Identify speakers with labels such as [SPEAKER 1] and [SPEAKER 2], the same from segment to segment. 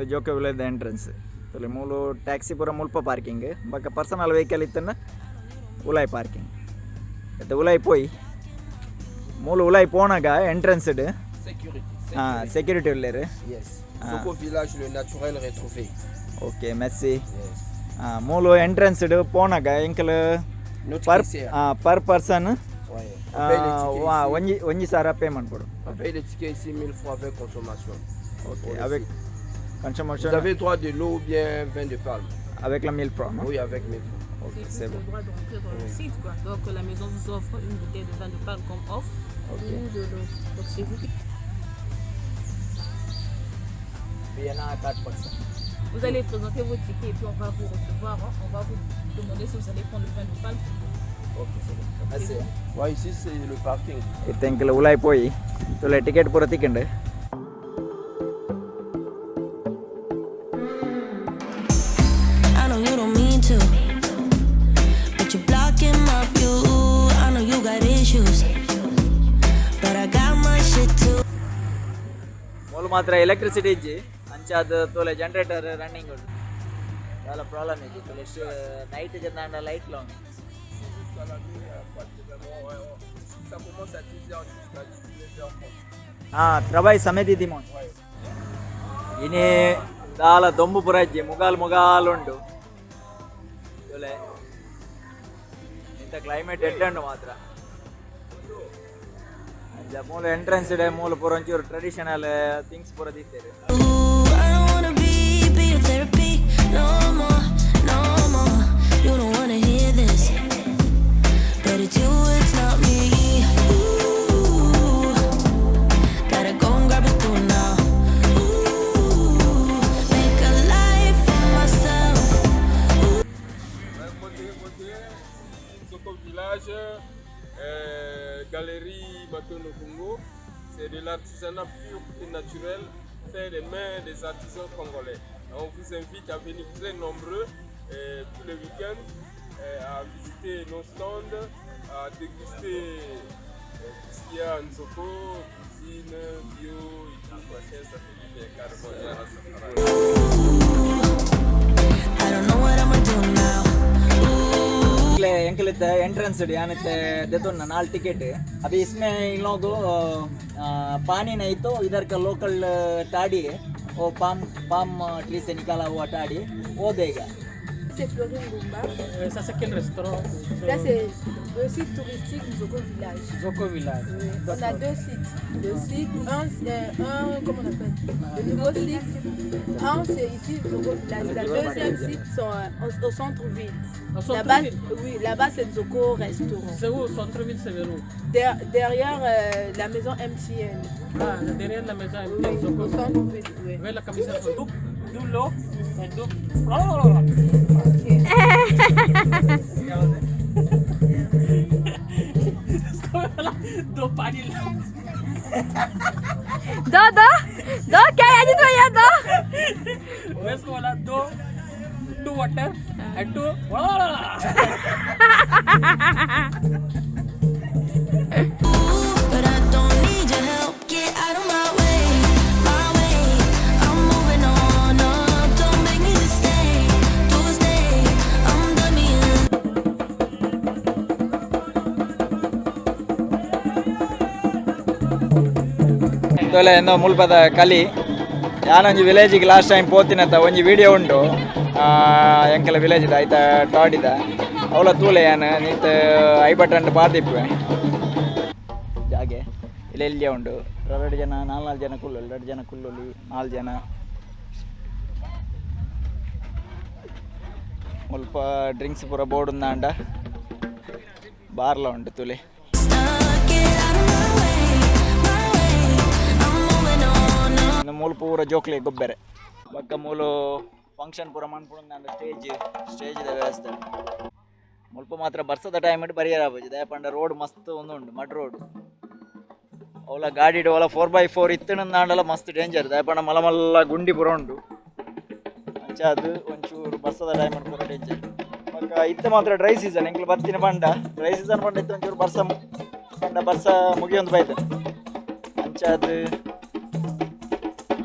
[SPEAKER 1] ಇಂದು ಜೋಕೆ village entrance. ತೂಲೆ ಮೂಲು ಟ್ಯಾಕ್ಸಿ ಪೂರ ಮುಲ್ಪ ಪಾರ್ಕಿಂಗ್. ಬೊಕ್ಕ ಪರ್ಸನಲ್ ವೆಹಿಕಲ್ ಇತ್ತಂಡ ಉಲಾಯ್ ಪಾರ್ಕಿಂಗ್. ಇತ್ತೆ ಉಲಾಯ್ ಪೋಯಿ. ಮೂಲು ಉಲಾಯ್ ಪೋನಾಗ ಎಂಟ್ರೆನ್ಸ್ ಡ್
[SPEAKER 2] Sécurité.
[SPEAKER 1] ಹಾಂ, security ಉಲ್ಲೇರು.
[SPEAKER 2] Yes. Nzoko village, le naturel retrouvé.
[SPEAKER 1] Okay, merci.
[SPEAKER 2] Yes.
[SPEAKER 1] ಮೂಲು ಎಂಟ್ರೆನ್ಸ್ ಡ್ ಪೋನಾಗ ಎಂಕಲ್
[SPEAKER 2] Notre
[SPEAKER 1] per
[SPEAKER 2] caissière.
[SPEAKER 1] Per person
[SPEAKER 2] Ouais. On paye les tickets ici.
[SPEAKER 1] ಒಂಜಿ ಒಂಜಿ ಸಾವಿರ pay ಮಾಡ್ಕೊಡು.
[SPEAKER 2] On paye les tickets ici 1000 francs avec consommation.
[SPEAKER 1] Okay.
[SPEAKER 2] Pour le
[SPEAKER 1] avec
[SPEAKER 2] site. Vous
[SPEAKER 1] consumption.
[SPEAKER 2] Avez droit de l'eau ou bien vin de palme.
[SPEAKER 1] Avec la 1000 francs?
[SPEAKER 2] Oui, avec 1000 francs.
[SPEAKER 1] Okay.
[SPEAKER 3] C'est
[SPEAKER 1] c'est
[SPEAKER 3] juste le droit d'entrer dans le site, quoi. Donc la maison vous offre une bouteille de vin de palme comme offre
[SPEAKER 1] okay.
[SPEAKER 3] Ou de l'eau. Donc c'est vous qui vous allez présenter vos tickets et puis on va vous recevoir, hein. On va vous demander si vous allez prendre le vin de palme.
[SPEAKER 2] Ok, c'est bon.
[SPEAKER 1] Merci.
[SPEAKER 2] Ouais, ici c'est le parking.
[SPEAKER 1] ಇತ್ತೆ ಎಂಕಲ್ ಉಲಾಯ್ ಪೋಯಿ. ತುಲೆ ticket ಪೂರ ತಿಕ್ಕಂಡು.
[SPEAKER 4] I know you don't mean to, but you're blocking my view. I know you got issues, but I got my shit too.
[SPEAKER 1] ಮೂಲು ಮಾತ್ರ electricity ಇಜ್ಜಿ. ಅಂಚಾದ ತೋಲೆ generator running ಉಂಟು. ದಾಲ problem ಇಜ್ಜಿ. ತೋಲೆ ಎಷ್ಟು ನೈಟ್ ಜನ ಲೈಟ್ ಲ ಉಂಡು.
[SPEAKER 2] Jusqu'à la nuit, pratiquement, ouais, ça commence à 10h jusqu'à 19h30.
[SPEAKER 1] ಹಾ, ಪ್ರಭಾಯ್ ಸಮೇತಿ ದಿಮೋನ್. ಇನಿ ದಾಲ ದೊಂಬು ಪುರ ಇಜ್ಜಿ, ಮುಗಾಲ್ ಮುಗಾಲ್ ಉಂಡು. ತೋಲೆ ಇಂತ ಕ್ಲೈಮೇಟ್ ಎಡ್ಡೆ ಉಂಡು ಮಾತ್ರ. ಅಂಚ ಮೂಲು ಎಂಟ್ರೆನ್ಸ್ ಇಡೆ ಮೂಲು ಪೂರ ಒಂಚೂರು ಟ್ರೆಡಿಷನಲ್ ಥಿಂಗ್ಸ್ ಪೂರ ದೀತೆರ್.
[SPEAKER 4] Ooh, I don't wanna be your therapy no more, no more. You don't wanna hear this, but it's you, it's not me. Ooh, gotta go and grab a spoon now. Ooh, make a life for myself.
[SPEAKER 5] Côté, côté, Nzoko Village, Galerie Matono Congo, c'est de l'artisanat pur et naturel fait des mains des artisans congolais. On vous invite à venir très nombreux tous les week-ends à visiter nos stands, à déguster tout ce qu'il y a en Nzoko, cuisine, bio et tout. Quoi. Ça fait du bien, carrément.
[SPEAKER 4] I don't know what I'ma do now.
[SPEAKER 1] ಎಂಕಲಿತ್ತ entrance ಯಾನಿತ್ತೆ ದೆತೊನ್ನ ನಾಲ್ ticket. अभी इसमें इन लोगों को पानी नहीं तो इधर का लोकल टाड़ी है, वो पाम पाम ट्री से निकाला हुआ टाड़ी वो देगा।
[SPEAKER 6] C'est Florine Gomba.
[SPEAKER 7] Ça, c'est quel restaurant?
[SPEAKER 6] Ça, c'est le site touristique Nzoko Village.
[SPEAKER 7] Zoko Village.
[SPEAKER 6] Oui. On a deux sites. Deux sites. Un, c'est un, comment on appelle? Le nouveau site. Un, c'est ici, Nzoko Village. La deuxième site, sont au centre-ville.
[SPEAKER 7] Au
[SPEAKER 6] Là-bas,
[SPEAKER 7] centre-ville?
[SPEAKER 6] Oui, là-bas, c'est Nzoko Restaurant.
[SPEAKER 7] C'est où, au centre-ville, c'est vers où?
[SPEAKER 6] Derrière la maison MTN.
[SPEAKER 7] Ah, derrière la maison
[SPEAKER 6] Oui,
[SPEAKER 7] MTN, Zoko.
[SPEAKER 6] Au centre-ville, oui.
[SPEAKER 7] Vers la commissaire. Do l'eau et do.
[SPEAKER 6] Ok.
[SPEAKER 7] दो पानी.
[SPEAKER 8] दो दो दो, क्या याद है याद दो.
[SPEAKER 7] इसको बोला दो, to water and to.
[SPEAKER 4] But I don't need your help. Get out of my way, my way. I'm moving on up. Don't make me to stay, to stay. I'm done being.
[SPEAKER 1] ತೋಲೆ ಎಂದೋ ಮುಲ್ಪದ ಕಲಿ. ಯಾನೊಂಜಿ ವಿಲೇಜಿಗೆ last time ಪೋತಿನತ್ತ ಒಂಜಿ video ಉಂಡು. ಎಂಕಲ village ಆಯ್ತಾ ಟಾಡಿದ ಅವಳ ತೂಲೆ. ಯಾನ್ ನೀತ್ I button ಪಾರ್ದಿಪ್ಪುವೆ. ಜಾಗೆ ಇಲ್ಲ ಎಲ್ಲಿಯ ಉಂಡು. ಎರಡು ಜನ, ನಾಲ್ಕು ನಾಲ್ಕು ಜನ ಕುಲ್ಲೊಲಿ, ಎರಡು ಜನ ಕುಲ್ಲೊಲಿ, ನಾಲ್ಕು ಜನ. ಮುಲ್ಪ ಡ್ರಿಂಕ್ಸ್ ಪೂರ ಬೋರ್ಡ್ ಉಂದಾಂಡ ಬಾರ್ಲ ಉಂಡು ತುಲೆ.
[SPEAKER 4] Stuck. Get out of my way, my way. I'm moving on up.
[SPEAKER 1] ಇನ್ನು ಮೂಲು ಪೂರ ಜೋಕ್ಲೆ ಗೊಬ್ಬೆರೆ. ಬೊಕ್ಕ ಮೂಲು ಫಂಕ್ಷನ್ ಪೂರ ಮನ್ಪುಂಡು. ಸ್ಟೇಜ್ ಸ್ಟೇಜ್ ವ್ಯವಸ್ಥೆ. ಮುಲ್ಪ ಮಾತ್ರ ಬರ್ಸದ ಟೈಮ್ ಇಟ್ಟು ಪರಿಹಾರ ಆಪುಜಿ. ದಾಯೆ ರೋಡ್ ಮಸ್ತ್ ಒಂದು ಉಂಡು, ಮಡ್ ರೋಡ್. ಅವಲ ಗಾಡಿ ಅವಲ 4x4 ಇತ್ತುಂದಾಂಡಲ ಮಸ್ತ್ ಡೇಂಜರ್. ದಾಯೆ ಪಂಡ ಮಲ್ಲ ಮಲ್ಲ ಗುಂಡಿ ಪೂರ ಉಂಡು. ಅಂಚ ಅದು ಒಂಚೂರು ಬರ್ಸದ ಟೈಮ್ ಪೂರ ಡೇಂಜರ್. ಬೊಕ್ಕ ಇತ್ತೆ ಮಾತ್ರ ಡ್ರೈ ಸೀಸನ್. ಎಂಕ್ಲು ಬತ್ತಿನ ಪಂಡ ಡ್ರೈ ಸೀಸನ್ ಪಂಡ ಇತ್ತೆ ಒಂಚೂರು ಬರ್ಸ ಪಂಡ ಬರ್ಸ ಮುಗಿಯೊಂದು ಬೈದೆ. ಅಂಚ ಅದು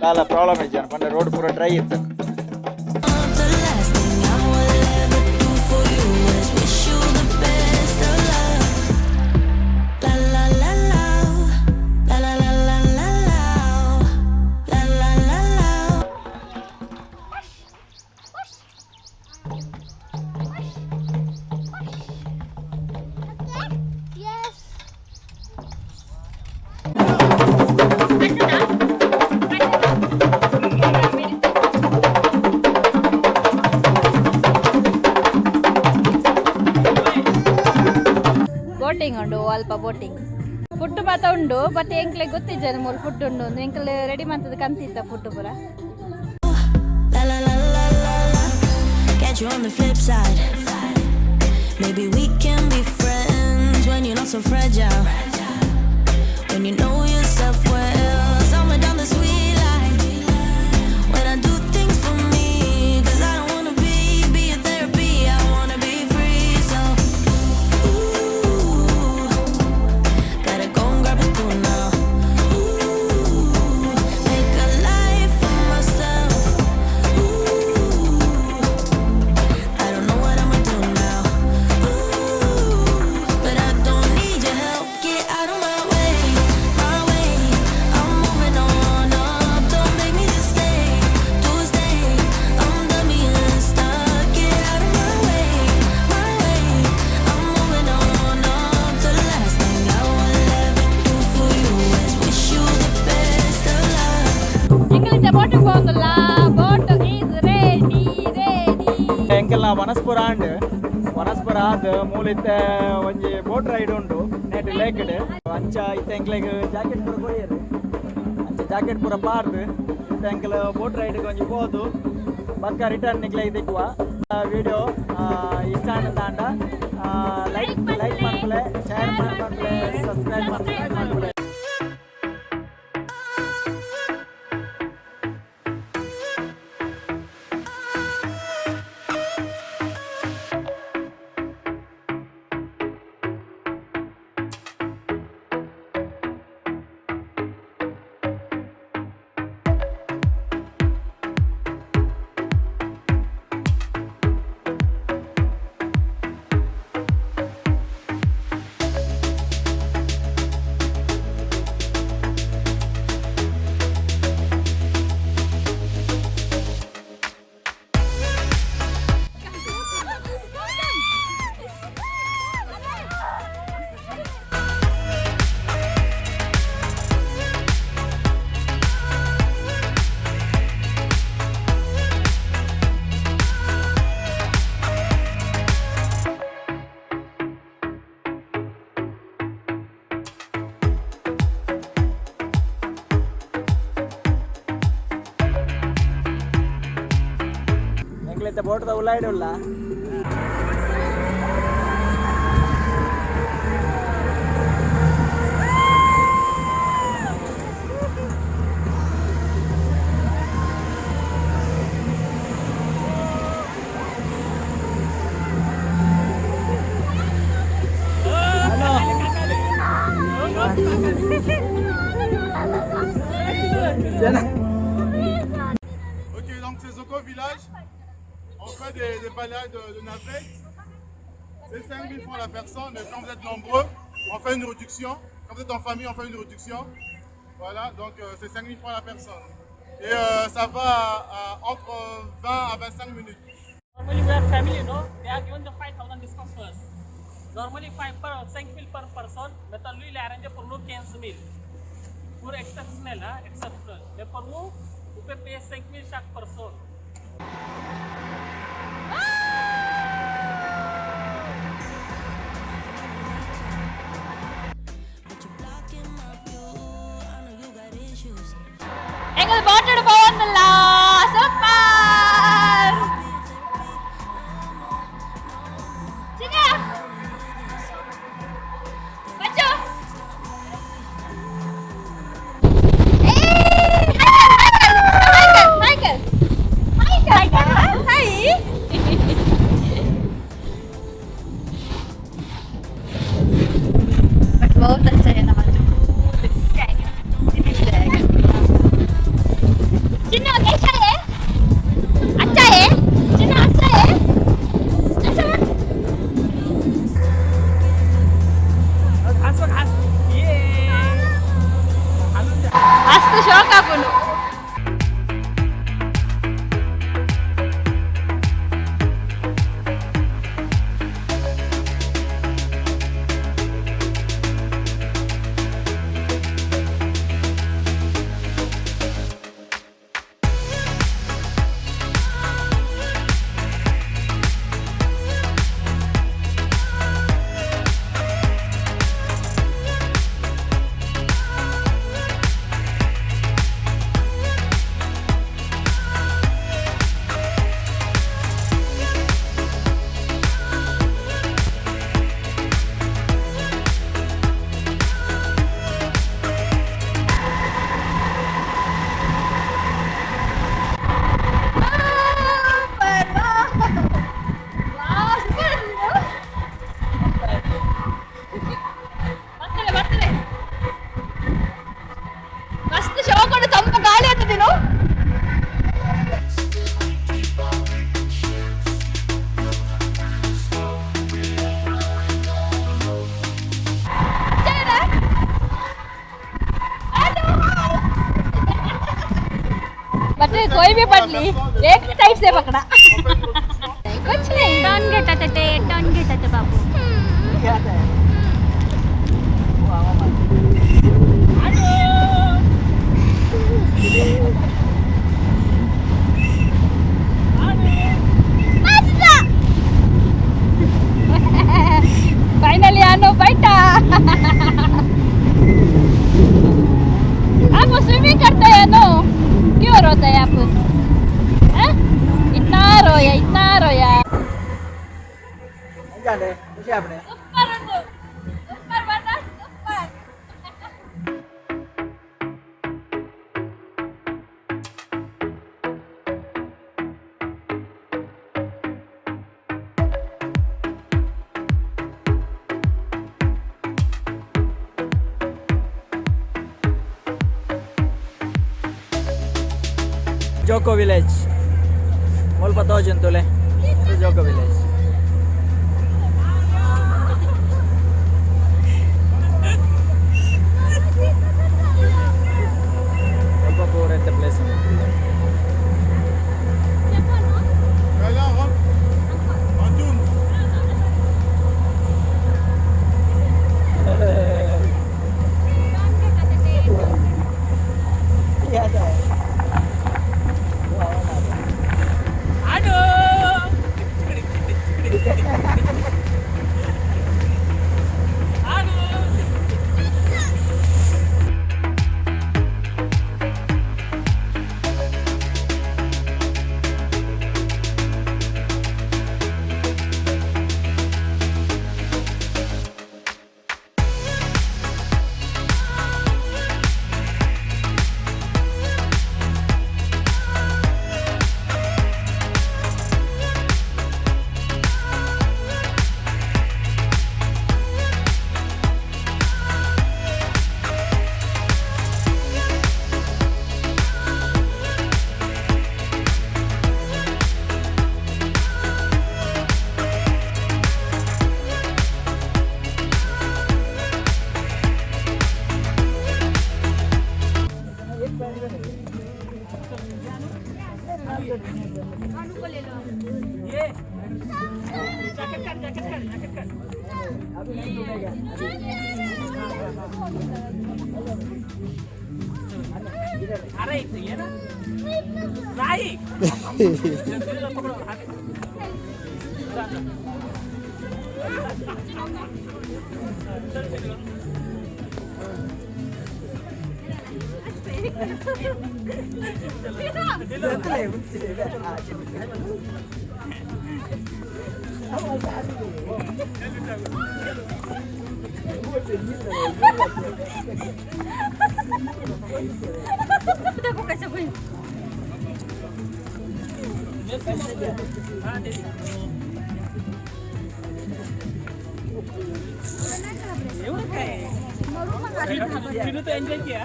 [SPEAKER 1] ದಾಲ ಪ್ರಾಬ್ಲಮ್ ಇಜ್ಜಾನ ಪಂಡ ರೋಡ್ ಪೂರ ಡ್ರೈ ಇತ್ತು.
[SPEAKER 4] The last thing I will ever do for you is wish you the best of luck. La la la la, la la la la la la, la la la la.
[SPEAKER 8] Boating ಉಂಡು ಅಲ್ಪ boating food ಮಾತ ಉಂಡು but ಎಂಕ್ಲೆ ಗೊತ್ತಿಜ್ಜಾನೆ ಮೂಲು food ಉಂಡು ಅಂದ್. ಎಂಕ್ಲೆ ready ಮಂತದ ಕಂತಿತ್ತ food ಪೂರ.
[SPEAKER 4] La la la la la la. Catch you on the flip side. Maybe we can be friends when you're not so fragile. When you know yourself well. Somewhere down the sweet line. When I do things for me, 'cause I don't wanna be a therapy. I wanna be free. So, ooh, gotta go and grab a spoon now. Ooh, make a life for myself. Ooh, I don't know what I'ma do now. Ooh, but I don't need your help. Get out of my way, my way. I'm moving on up. Don't make me to stay, to stay. I'm done being stuck. Get out of my way, my way. I'm moving on up. The last thing I will ever do for you is wish you the best of luck.
[SPEAKER 8] ಎಂಕ್ಲಿಂದ boat ಪೋಂದುಲ್ಲ boat is ready ready.
[SPEAKER 1] ಎಂಕೆಲ್ಲ ವನಸ್ಪುರ and ವನಸ್ಪುರ ಆದ್ ಮೂಲಿತ್ತೆ ಒಂಜಿ boat ride ಉಂಡು ನೆಟ್ ಲೇಕ್ಡ್. ಅಂಚ ಇತ್ತೆ ಎಂಕ್ಲೆಗ್ jacket ಪೂರ courier. ಅಂಚ jacket ಪೂರ ಪಾರ್ದು ಇತ್ತೆ ಎಂಕಲ್ ಬೋಟ್ ರೈಡ್ ಒಂಜಿ ಪೋದು ಬಕ್ಕ ರಿಟರ್ನ್ ನಿಕ್ಲೆಗ್ ದಿಕ್ಕುವ. ವಿಡಿಯೋ ಇಷ್ಟ ಆಂಡ ಲೈಕ್ ಲೈಕ್ ಮನ್ಪುಲೆ, ಶೇರ್ ಮನ್ಪುಲೆ, ಸಬ್ಸ್ಕ್ರೈಬ್ ಮನ್ಪುಲೆ. ಎಂಕ್ಲೈತೆ ಬೋಟ್ದ ಉಲಾಯ್ಡ್ ಉಲ್ಲ.
[SPEAKER 9] Ok, donc c'est Zoko Village. On fait des balades de navettes. C'est 5000 francs la personne. Quand vous êtes nombreux, on fait une réduction. Quand vous êtes en famille, on fait une réduction. Voilà, donc c'est 5000 francs la personne. Et ça va entre 20 à 25 minutes.
[SPEAKER 7] Normally we are family, no? They are given the 5000 discount first. Normally 5 per 5000 per person, mais lui il a arrangé pour nous 15 000. Pour exceptionnel, hein, exceptionnel. Mais pour nous, vous pouvez payer 5000 chaque personne.
[SPEAKER 4] But you're blocking my view. I know you got issues.
[SPEAKER 8] ಎಂಕಲ್ boat ಪೋವೊಂದುಲ್ಲ super ಚಿನ್ನ Bachchu. Michael Michael hi.
[SPEAKER 6] But बहुत अच्छा है ना.
[SPEAKER 8] But कोई भी पडली एक type से पकड़ा. कुछ नहीं.
[SPEAKER 10] टर्न घेतात ते, टर्न घेतात बाबू.
[SPEAKER 8] फाइनली आनो बैठा. आप स्विमिंग करते हैं नो? क्यों रोता है आप? हैं? इतना रोया, इतना रोया. सुपर ಉಂಟು. ಸೂಪರ್ ಬಣ್ಣ, ಸೂಪರ್.
[SPEAKER 1] ಜೋಕೋ ವಿಲೇಜ್ ಮುಲ್ಪ ತೋಜುಂತುಲೆ, ಇದು ಜೋಕೋ ವಿಲೇಜ್. ಸ್ವಲ್ಪ ಪೂರ ಇತ್ತ place.
[SPEAKER 9] Allez, on rentre. On tourne.
[SPEAKER 7] अरे इथे ये ना नाही.
[SPEAKER 10] देखो कैसे हुई.
[SPEAKER 7] एवढं काय? चिनू तो एन्जॉय किया.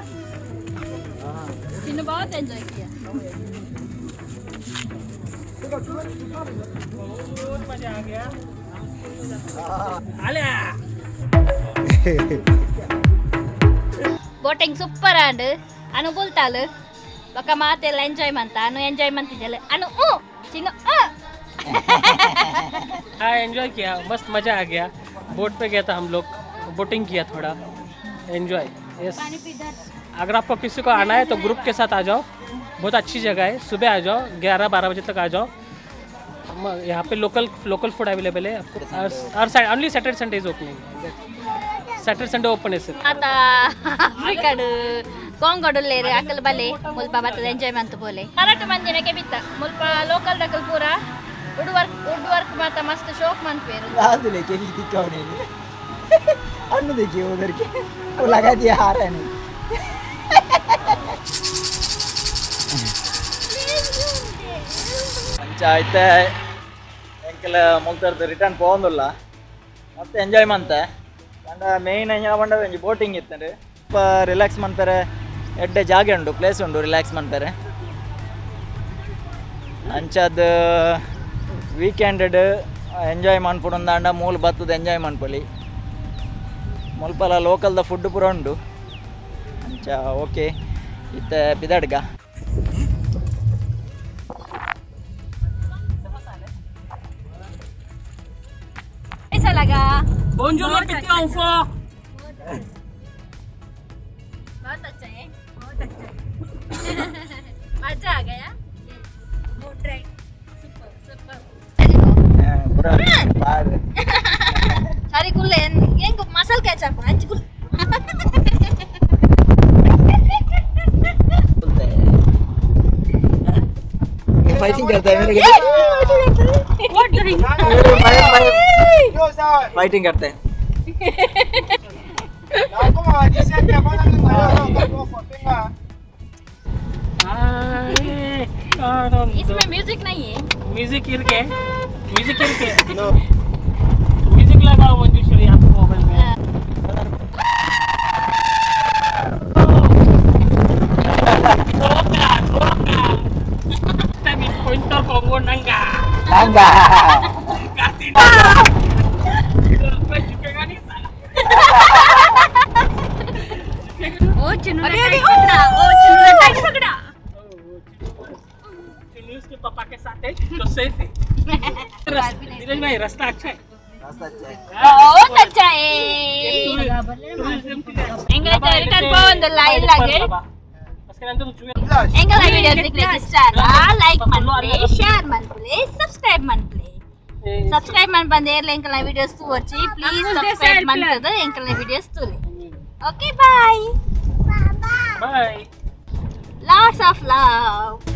[SPEAKER 8] चिन्नू बहुत एंजॉय किया.
[SPEAKER 7] बहुत मजा आ गया. आल्या.
[SPEAKER 8] ಬೋಟಿಂಗ್ ಸೂಪರ್ ಆಂಡ್. ಅನು ಬುಲ್ತಾಲು ಬೊಕ ಮಾತೆಲ್ಲ ಎಂಜಾಯ್ ಮಂತ. ಅನು ಎಂಜಾಯ್ ಮಂತಿದ್ದಲ್ಲ ಅನು. ಊ ಚಿನ್ನು ಆ.
[SPEAKER 7] हाँ, एंजॉय किया, मस्त मज़ा आ गया. बोट पे गया था हम लोग, बोटिंग किया, थोड़ा एंजॉय. यस, अगर आपको किसी को आना है तो ग्रुप के साथ आ जाओ, बहुत अच्छी जगह है. सुबह आ जाओ, 11-12 बजे तक आ जाओ. यहाँ पे लोकल लोकल फूड अवेलेबल है आपको. और side only Saturday Sunday is opening. Saturday Sunday open है सिर्फ.
[SPEAKER 8] ಆತ ಆಫ್ರಿಕಾಡ್ ಕಾಂಗೋಡುಲ್ಲೇರು ಅಕಲ್ ಬಲೆ ಮುಲ್ಪ ಬತ್ತದ ಎಂಜಾಯ್ ಮಂತು ಪೋಲೆ. ಕರಾಟ ಮಂದಿನ ಕೆಬಿತ್ತ ಮುಲ್ಪ ಲೋಕಲ್ ದಕಲ್ ಪೂರ ವುಡ್ ವರ್ಕ್, ವುಡ್ ವರ್ಕ್ ಮಾತ ಮಸ್ತ್ ಶೋಕ್ ಮನ್ಪೇರು.
[SPEAKER 1] लेके दिक्कत नहीं अन्नू देखिए उधर के वो लगा दिया, आ रहा है नहीं. ಪಂಚಾಯ್ತೆ ಎಂಕಲ ಮುಲ್ತರ್ದು ರಿಟರ್ನ್ ಪೋವೊಂದುಲ್ಲ. ಮಸ್ತ್ ಎಂಜಾಯ್ ಮಂತೆ. ಪಂಡ ಮೇಯ್ನ್ ಎಂಜಾಯ್ ಪಂಡ ಒಂಜಿ ಬೋಟಿಂಗ್ ಇತ್ತಂಡು. ಸ್ವಲ್ಪ ರಿಲ್ಯಾಕ್ಸ್ ಮನ್ಪೆರೆ ಎಡ್ಡೆ ಜಾಗೆ ಉಂಡು, ಪ್ಲೇಸ್ ಉಂಡು ರಿಲ್ಯಾಕ್ಸ್ ಮನ್ಪೆರೆ. ಅಂಚಾದ್ ವೀಕೆಂಡ್ ಎಂಜಾಯ್ ಮನ್ಪುಡುಂದಾಂಡ ಮೂಲು ಬತ್ತದ ಎಂಜಾಯ್ ಮನ್ಪೊಲಿ. ಮುಲ್ಪಲ ಲೋಕಲ್ದ ಫುಡ್ ಪೂರ ಉಂಡು. ಅಂಚ ಓಕೆ, ಇತ್ತೆ ಪಿದಡ್ಗ.
[SPEAKER 7] Bonjour les petits enfants.
[SPEAKER 8] बहुत अच्छा है, बहुत अच्छा। मजा आ गया। Boat ride super super.
[SPEAKER 1] ಪೂರ ಪಾಡ್.
[SPEAKER 8] ಸರಿ ಗುಲ್ಲೆ, ಹೆಂಗ್ ಮಸಾಲ ಕ್ಯಾಚ್ ಹಾಕು ಅಂಚು ಗುಲ್.
[SPEAKER 1] बोलते हैं ये फाइटिंग करता है मेरे। फाइटिंग करते हैं।
[SPEAKER 8] इसमें म्यूजिक नहीं है।
[SPEAKER 7] म्यूजिक इरके, म्यूजिक इरके, म्यूजिक लगाओ मंजूश्वरी आपको मोबाइल में। Pointer Kongo nangga.
[SPEAKER 1] Nangga.
[SPEAKER 7] मैं झुकेगा नहीं साला।
[SPEAKER 10] ओ चिन्नू ने टाइट पकड़ा, ओ चिन्नू ने टाइट पकड़ा।
[SPEAKER 7] चुन्नू उसके पापा के साथ है तो सेफ है। धीरज भाई, रास्ता अच्छा है।
[SPEAKER 1] रास्ता अच्छा है।
[SPEAKER 8] बहुत अच्छा है।
[SPEAKER 7] टूरिज्म के लिए।
[SPEAKER 8] ಎಂಗೈತೆ ರಿಟರ್ನ್ ಪೋವೊಂದುಲ್ಲ ಇಲ್ಲಾಗೆ. ಎಂಗಲ ವಿಡಿಯೋ ನಿಕ್ಲೆಗ್ ಇಷ್ಟ ಆಂಡ ಲೈಕ್ ಮನ್ಪುಲೆ, ಶೇರ್ ಮನ್ಪುಲೆ, ಸಬ್ಸ್ಕ್ರೈಬ್ ಮನ್ಪುಲೆ. ಸಬ್ಸ್ಕ್ರೈಬ್ ಮನ್ಪಂದೆ ಏರ್ಲ ಎಂಕಲ್ನ ವಿಡಿಯೋಸ್ ತೂವೊರ್ಚಿ. ಪ್ಲೀಸ್ ಸಬ್ಸ್ಕ್ರೈಬ್ ಮನ್ತದ ಎಂಕಲ್ನ ವಿಡಿಯೋಸ್ ತೂಲೆ. Okay, bye.
[SPEAKER 7] Bye.
[SPEAKER 8] Lots of love.